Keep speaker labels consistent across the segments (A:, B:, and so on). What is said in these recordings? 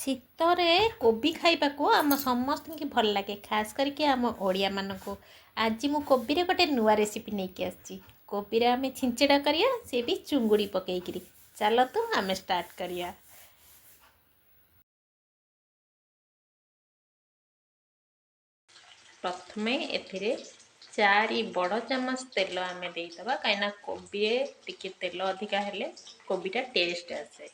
A: ଶୀତରେ କୋବି ଖାଇବାକୁ ଆମ ସମସ୍ତଙ୍କୁ ଭଲ ଲାଗେ, ଖାସ୍ କରିକି ଆମ ଓଡ଼ିଆମାନଙ୍କୁ। ଆଜି ମୁଁ କୋବିରେ ଗୋଟେ ନୂଆ ରେସିପି ନେଇକି ଆସିଛି। କୋବିରେ ଆମେ ଛିଞ୍ଚଡ଼ା କରିବା, ସେ ବି ଚୁଙ୍ଗୁଡ଼ି ପକେଇକିରି। ଚାଲନ୍ତୁ ଆମେ ଷ୍ଟାର୍ଟ କରିବା। ପ୍ରଥମେ ଏଥିରେ 4 ବଡ଼ ଚାମଚ ତେଲ ଆମେ ଦେଇଦେବା, କାହିଁକିନା କୋବିରେ ଟିକେ ତେଲ ଅଧିକା ହେଲେ କୋବିଟା ଟେଷ୍ଟ ଆସେ।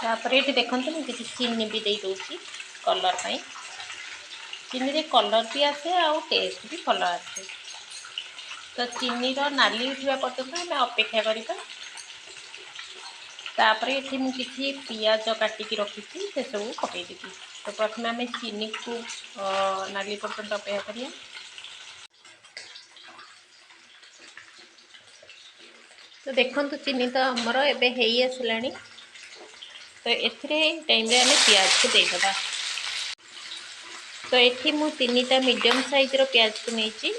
A: ତାପରେ ଏଠି ଦେଖନ୍ତୁ, ମୁଁ କିଛି ଚିନି ବି ଦେଇ ଦେଉଛି କଲର୍ ପାଇଁ। ଚିନିରେ କଲର୍ ବି ଆସେ ଆଉ ଟେଷ୍ଟ ବି ଭଲ ଆସେ। ତ ଚିନିର ନାଲି ଉଠିବା ପର୍ଯ୍ୟନ୍ତ ଆମେ ଅପେକ୍ଷା କରିବା। ତାପରେ ଏଠି ମୁଁ କିଛି ପିଆଜ କାଟିକି ରଖିଛି, ସେସବୁ ପକାଇଦେବି। ତ ପ୍ରଥମେ ଆମେ ଚିନିକୁ ନାଲି ପର୍ଯ୍ୟନ୍ତ ଅପେକ୍ଷା କରିବା। ତ ଦେଖନ୍ତୁ, ଚିନି ତ ଆମର ଏବେ ହେଇ ଆସିଲାଣି। ତ ଏଥିରେ ଟାଇମ୍ରେ ଆମେ ପିଆଜକୁ ଦେଇଦେବା। ତ ଏଠି ମୁଁ 3ଟା ମିଡ଼ିୟମ୍ ସାଇଜ୍ର ପିଆଜକୁ ନେଇଛି।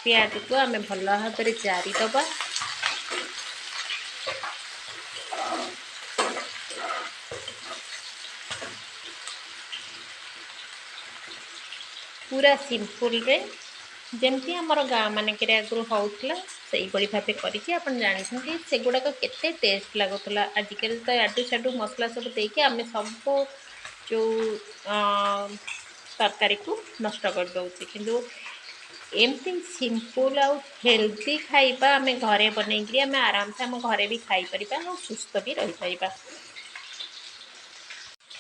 A: ପିଆଜକୁ ଆମେ ଭଲ ଭାବରେ ଜାରିଦେବା। ପୁରା ସିମ୍ପୁଲରେ, ଯେମିତି ଆମର ଗାଁ ମାନଙ୍କରେ ଆଗରୁ ହେଉଥିଲା, ସେଇଭଳି ଭାବେ କରିଛି। ଆପଣ ଜାଣିଛନ୍ତି ସେଗୁଡ଼ାକ କେତେ ଟେଷ୍ଟ ଲାଗୁଥିଲା। ଆଜିକାଲି ତ ଆଡ଼ୁ ସାଡ଼ୁ ମସଲା ସବୁ ଦେଇକି ଆମେ ସବୁ ଯେଉଁ ତରକାରୀକୁ ନଷ୍ଟ କରିଦେଉଛେ। କିନ୍ତୁ ଏମିତି ସିମ୍ପୁଲ୍ ଆଉ ହେଲ୍ଦି ଖାଇବା ଆମେ ଘରେ ବନେଇକିରି ଆମେ ଆରାମସେ ଆମ ଘରେ ବି ଖାଇପାରିବା ଆଉ ସୁସ୍ଥ ବି ରହିପାରିବା।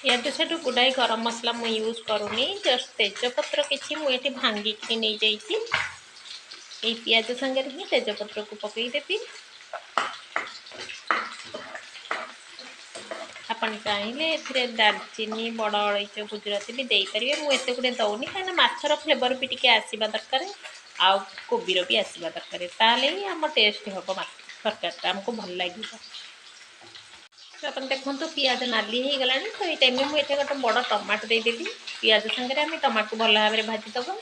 A: ଇଆଡ଼ୁ ସେଠୁ ଗୁଡ଼ାଏ ଗରମ ମସଲା ମୁଁ ୟୁଜ୍ କରୁନି। ଜଷ୍ଟ ତେଜପତ୍ର କିଛି ମୁଁ ଏଠି ଭାଙ୍ଗିକିରି ନେଇଯାଇଛି। ଏଇ ପିଆଜ ସାଙ୍ଗରେ ହିଁ ତେଜପତ୍ରକୁ ପକାଇଦେବି। ଆପଣ ଚାହିଁଲେ ଏଥିରେ ଡାଲଚିନି, ବଡ଼ ଅଳେଇଚ, ଗୁଜୁରାତି ବି ଦେଇପାରିବେ। ମୁଁ ଏତେ ଗୁଡ଼ିଏ ଦେଉନି, କାହିଁକିନା ମାଛର ଫ୍ଲେଭର୍ ବି ଟିକେ ଆସିବା ଦରକାର ଆଉ କୋବିର ବି ଆସିବା ଦରକାର। ତାହେଲେ ହିଁ ଆମ ଟେଷ୍ଟ ହେବ, ତରକାରୀଟା ଆମକୁ ଭଲ ଲାଗିବ। ତ ଆପଣ ଦେଖନ୍ତୁ, ପିଆଜ ନାଲି ହେଇଗଲାଣି। ତ ଏଇ ଟାଇମ୍ରେ ମୁଁ ଏଠି ଗୋଟେ ବଡ଼ ଟମାଟୋ ଦେଇଦେବି। ପିଆଜ ସାଙ୍ଗରେ ଆମେ ଟମାଟୋକୁ ଭଲ ଭାବରେ ଭାଜିଦେବା।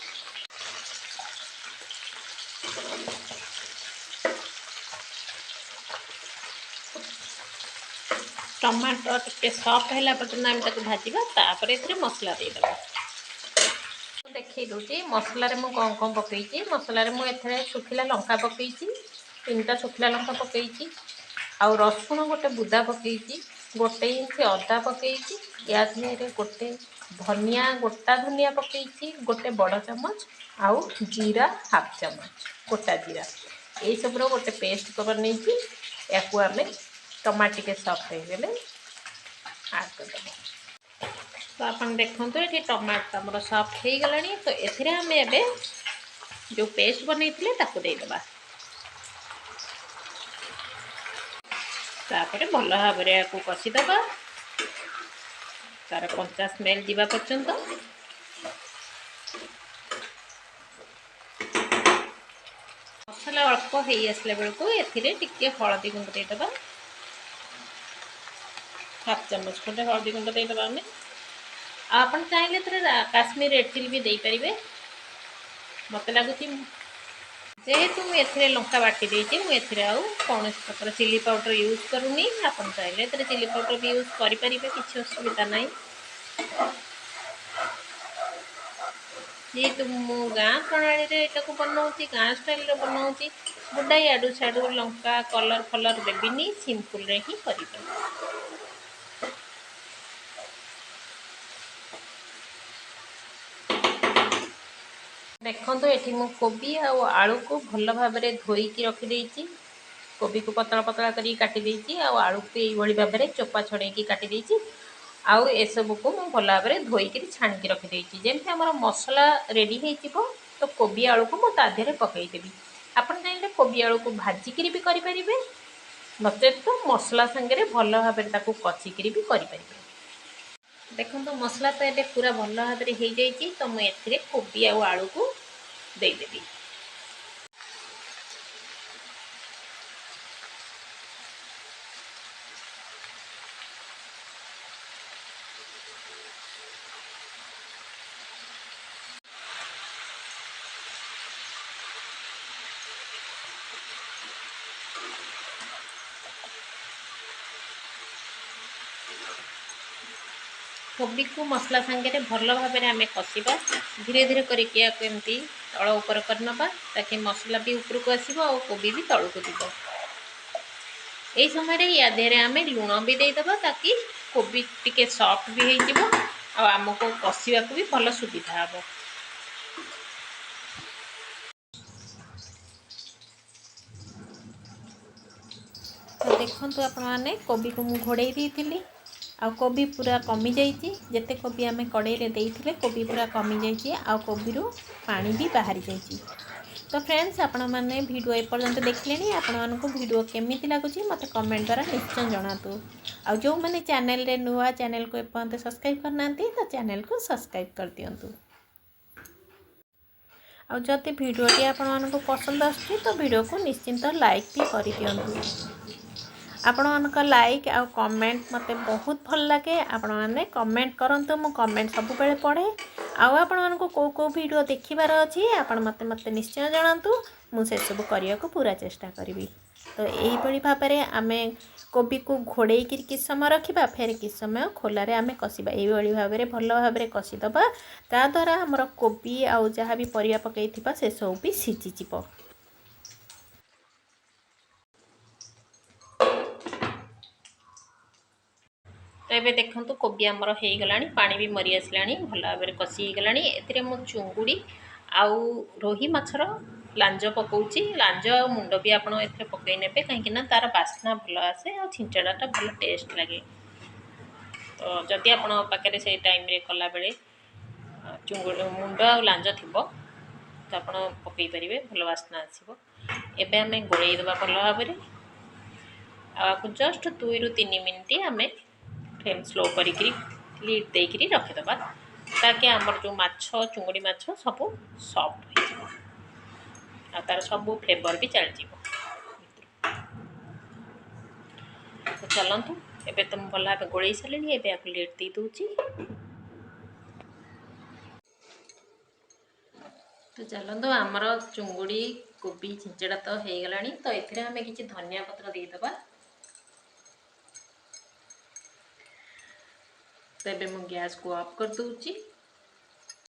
A: ଟମାଟୋ ଟିକେ ସଫ୍ଟ ହେଲା ପର୍ଯ୍ୟନ୍ତ ଆମେ ତାକୁ ଭାଜିବା। ତାପରେ ଏଥିରେ ମସଲା ଦେଇଦେବା। ଦେଖେଇ ଦେଉଛି ମସଲାରେ ମୁଁ କ'ଣ କ'ଣ ପକେଇଛି। ମସଲାରେ ମୁଁ ଏଥିରେ ଶୁଖିଲା ଲଙ୍କା ପକେଇଛି, 3ଟା ଶୁଖିଲା ଲଙ୍କା ପକେଇଛି, ଆଉ ରସୁଣ ଗୋଟେ ବୁଦା ପକେଇଛି, 1 ଇଞ୍ଚ ଅଦା ପକେଇଛି, ୟା ଦେହରେ ଗୋଟେ ଧନିଆ, ଗୋଟା ଧନିଆ ପକେଇଛି ଗୋଟେ ବଡ଼ ଚାମଚ, ଆଉ ଜିରା ହାଫ୍ ଚାମଚ ଗୋଟା ଜିରା। ଏଇସବୁର ଗୋଟେ ପେଷ୍ଟ ବନେଇକି ୟାକୁ ଆମେ ଟମାଟୋ ଟିକେ ସଫ୍ଟ ହେଇଗଲେ ଆଡ଼୍ କରିଦେବା। ତ ଆପଣ ଦେଖନ୍ତୁ, ଏଠି ଟମାଟୋ ଆମର ସଫ୍ଟ ହେଇଗଲାଣି। ତ ଏଥିରେ ଆମେ ଏବେ ଯେଉଁ ପେଷ୍ଟ ବନେଇଥିଲେ ତାକୁ ଦେଇଦେବା। ତାପରେ ଭଲ ଭାବରେ ଏହାକୁ କଷିଦେବା ତାର କଞ୍ଚା ସ୍ମେଲ୍ ଯିବା ପର୍ଯ୍ୟନ୍ତ। ମସଲା ଅଳ୍ପ ହେଇ ଆସିଲା ବେଳକୁ ଏଥିରେ ଟିକେ ହଳଦୀ ଗୁଣ୍ଡ ଦେଇଦେବା। ହାଫ୍ ଚାମଚ ଖଣ୍ଡେ ହଳଦୀ ଗୁଣ୍ଡ ଦେଇଦେବା ଆମେ। ଆଉ ଆପଣ ଚାହିଁଲେ ଏଥିରେ କାଶ୍ମୀର ରେଡ଼୍ ଚିଲି ବି ଦେଇପାରିବେ। ମୋତେ ଲାଗୁଛି ଯେହେତୁ ମୁଁ ଏଥିରେ ଲଙ୍କା ବାଟି ଦେଇଛି, ମୁଁ ଏଥିରେ ଆଉ କୌଣସି ପ୍ରକାର ଚିଲି ପାଉଡ଼ର ୟୁଜ୍ କରୁନି। ଆପଣ ଚାହିଁଲେ ଏଥିରେ ଚିଲି ପାଉଡ଼ର ବି ୟୁଜ୍ କରିପାରିବେ, କିଛି ଅସୁବିଧା ନାହିଁ। ଯେହେତୁ ମୁଁ ଗାଁ ପ୍ରଣାଳୀରେ ଏଟାକୁ ବନାଉଛି, ଗାଁ ଷ୍ଟାଇଲ୍ରେ ବନାଉଛି, ଗୁଡ଼ାଏ ଆଡ଼ୁ ସାଡ଼ୁ ଲଙ୍କା କଲର୍ ଫଲର୍ ଦେବିନି, ସିମ୍ପୁଲରେ ହିଁ କରିବି। ଦେଖନ୍ତୁ, ଏଠି ମୁଁ କୋବି ଆଉ ଆଳୁକୁ ଭଲ ଭାବରେ ଧୋଇକି ରଖିଦେଇଛି। କୋବିକୁ ପତଳା ପତଳା କରିକି କାଟି ଦେଇଛି ଆଉ ଆଳୁକୁ ଏଇଭଳି ଭାବରେ ଚୋପା ଛଡ଼େଇକି କାଟି ଦେଇଛି। ଆଉ ଏସବୁକୁ ମୁଁ ଭଲ ଭାବରେ ଧୋଇକିରି ଛାଣିକି ରଖିଦେଇଛି। ଯେମିତି ଆମର ମସଲା ରେଡ଼ି ହେଇଯିବ, ତ କୋବି ଆଳୁକୁ ମୁଁ ତା ଦେହରେ ପକାଇଦେବି। ଆପଣ ଚାହିଁଲେ କୋବି ଆଳୁକୁ ଭାଜିକିରି ବି କରିପାରିବେ, ନଚେତ୍ ତ ମସଲା ସାଙ୍ଗରେ ଭଲ ଭାବରେ ତାକୁ କଷିକିରି ବି କରିପାରିବେ। ଦେଖନ୍ତୁ, ମସଲା ତ ଏବେ ପୁରା ଭଲ ଭାବରେ ହେଇଯାଇଛି। ତ ମୁଁ ଏଥିରେ କୋବି ଆଉ ଆଳୁକୁ ଦେଇଦେବି। କୋବିକୁ ମସଲା ସାଙ୍ଗରେ ଭଲ ଭାବରେ ଆମେ କଷିବା। ଧୀରେ ଧୀରେ କରିକି ୟାକୁ ଏମିତି ତଳ ଉପର କରିନେବା, ତାକି ମସଲା ବି ଉପରକୁ ଆସିବ ଆଉ କୋବି ବି ତଳକୁ ଯିବ। ଏଇ ସମୟରେ ୟା ଦେହରେ ଆମେ ଲୁଣ ବି ଦେଇଦେବା, ତାକି କୋବି ଟିକେ ସଫ୍ଟ ବି ହେଇଯିବ ଆଉ ଆମକୁ କଷିବାକୁ ବି ଭଲ ସୁବିଧା ହେବ। ତ ଦେଖନ୍ତୁ ଆପଣମାନେ, କୋବିକୁ ମୁଁ ଘୋଡ଼େଇ ଦେଇଥିଲି ଆଉ କୋବି ପୁରା କମିଯାଇଛି। ଯେତେ କୋବି ଆମେ କଡ଼େଇରେ ଦେଇଥିଲେ, କୋବି ପୁରା କମିଯାଇଛି ଆଉ କୋବିରୁ ପାଣି ବି ବାହାରି ଯାଇଛି। ତ ଫ୍ରେଣ୍ଡସ୍, ଆପଣମାନେ ଭିଡ଼ିଓ ଏପର୍ଯ୍ୟନ୍ତ ଦେଖିଲେଣି, ଆପଣମାନଙ୍କୁ ଭିଡ଼ିଓ କେମିତି ଲାଗୁଛି ମୋତେ କମେଣ୍ଟ ଦ୍ୱାରା ନିଶ୍ଚୟ ଜଣାନ୍ତୁ। ଆଉ ଯେଉଁମାନେ ଚ୍ୟାନେଲରେ ନୂଆ, ଚ୍ୟାନେଲକୁ ଏପର୍ଯ୍ୟନ୍ତ ସବସ୍କ୍ରାଇବ୍ କରିନାହାନ୍ତି, ତ ଚ୍ୟାନେଲକୁ ସବସ୍କ୍ରାଇବ୍ କରିଦିଅନ୍ତୁ। ଆଉ ଯଦି ଭିଡ଼ିଓଟି ଆପଣମାନଙ୍କୁ ପସନ୍ଦ ଆସୁଛି, ତ ଭିଡ଼ିଓକୁ ନିଶ୍ଚିନ୍ତ ଲାଇକ୍ ବି କରିଦିଅନ୍ତୁ। ଆପଣମାନଙ୍କ ଲାଇକ୍ ଆଉ କମେଣ୍ଟ ମୋତେ ବହୁତ ଭଲ ଲାଗେ। ଆପଣମାନେ କମେଣ୍ଟ କରନ୍ତୁ, ମୁଁ କମେଣ୍ଟ ସବୁବେଳେ ପଢ଼େ। ଆଉ ଆପଣମାନଙ୍କୁ କେଉଁ କେଉଁ ଭିଡ଼ିଓ ଦେଖିବାର ଅଛି, ଆପଣ ମୋତେ ନିଶ୍ଚୟ ଜଣାନ୍ତୁ। ମୁଁ ସେସବୁ କରିବାକୁ ପୁରା ଚେଷ୍ଟା କରିବି। ତ ଏଇଭଳି ଭାବରେ ଆମେ କୋବିକୁ ଘୋଡ଼େଇକିରି କିଛି ସମୟ ରଖିବା, ଫେର କିଛି ସମୟ ଖୋଲାରେ ଆମେ କଷିବା। ଏଇଭଳି ଭାବରେ ଭଲ ଭାବରେ କଷିଦେବା, ତା ଦ୍ୱାରା ଆମର କୋବି ଆଉ ଯାହା ବି ପରିବା ପକାଇଥିବା ସେସବୁ ବି ସିଝିଯିବ। ତ ଏବେ ଦେଖନ୍ତୁ, କୋବି ଆମର ହେଇଗଲାଣି, ପାଣି ବି ମରି ଆସିଲାଣି, ଭଲ ଭାବରେ କଷି ହେଇଗଲାଣି। ଏଥିରେ ମୁଁ ଚୁଙ୍ଗୁଡ଼ି ଆଉ ରୋହି ମାଛର ଲାଞ୍ଜ ପକାଉଛି। ଲାଞ୍ଜ ଆଉ ମୁଣ୍ଡ ବି ଆପଣ ଏଥିରେ ପକାଇ ନେବେ, କାହିଁକିନା ତା'ର ବାସ୍ନା ଭଲ ଆସେ ଆଉ ଛିଞ୍ଚଡ଼ାଟା ଭଲ ଟେଷ୍ଟ ଲାଗେ। ତ ଯଦି ଆପଣଙ୍କ ପାଖରେ ସେଇ ଟାଇମ୍ରେ କଲାବେଳେ ଚୁଙ୍ଗୁଡ଼ି ମୁଣ୍ଡ ଆଉ ଲାଞ୍ଜ ଥିବ, ତ ଆପଣ ପକାଇ ପାରିବେ, ଭଲ ବାସ୍ନା ଆସିବ। ଏବେ ଆମେ ଗୋଳେଇ ଦେବା ଭଲ ଭାବରେ ଆଉ ଆକୁ ଜଷ୍ଟ 2ରୁ 3 ମିନିଟ୍ ଆମେ ଫ୍ଲେମ୍ ସ୍ଲୋ କରିକିରି ଲିଡ୍ ଦେଇକିରି ରଖିଦେବା, ତାକି ଆମର ଯେଉଁ ମାଛ, ଚୁଙ୍ଗୁଡ଼ି ମାଛ ସବୁ ସଫ୍ଟ ହେଇଯିବ ଆଉ ତା'ର ସବୁ ଫ୍ଲେଭର୍ ବି ଚାଲିଯିବ। ତ ଚାଲନ୍ତୁ, ଏବେ ତ ମୁଁ ଭଲ ଭାବେ ଗୋଳେଇ ସାରିଲିଣି। ଏବେ ୟାକୁ ଲିଡ୍ ଦେଇ ଦେଉଛି। ତ ଚାଲନ୍ତୁ, ଆମର ଚୁଙ୍ଗୁଡ଼ି କୋବି ଛିଞ୍ଚଡ଼ା ତ ହେଇଗଲାଣି। ତ ଏଥିରେ ଆମେ କିଛି ଧନିଆ ପତ୍ର ଦେଇଦେବା। ତ ଏବେ ମୁଁ ଗ୍ୟାସ୍କୁ ଅଫ୍ କରିଦେଉଛି।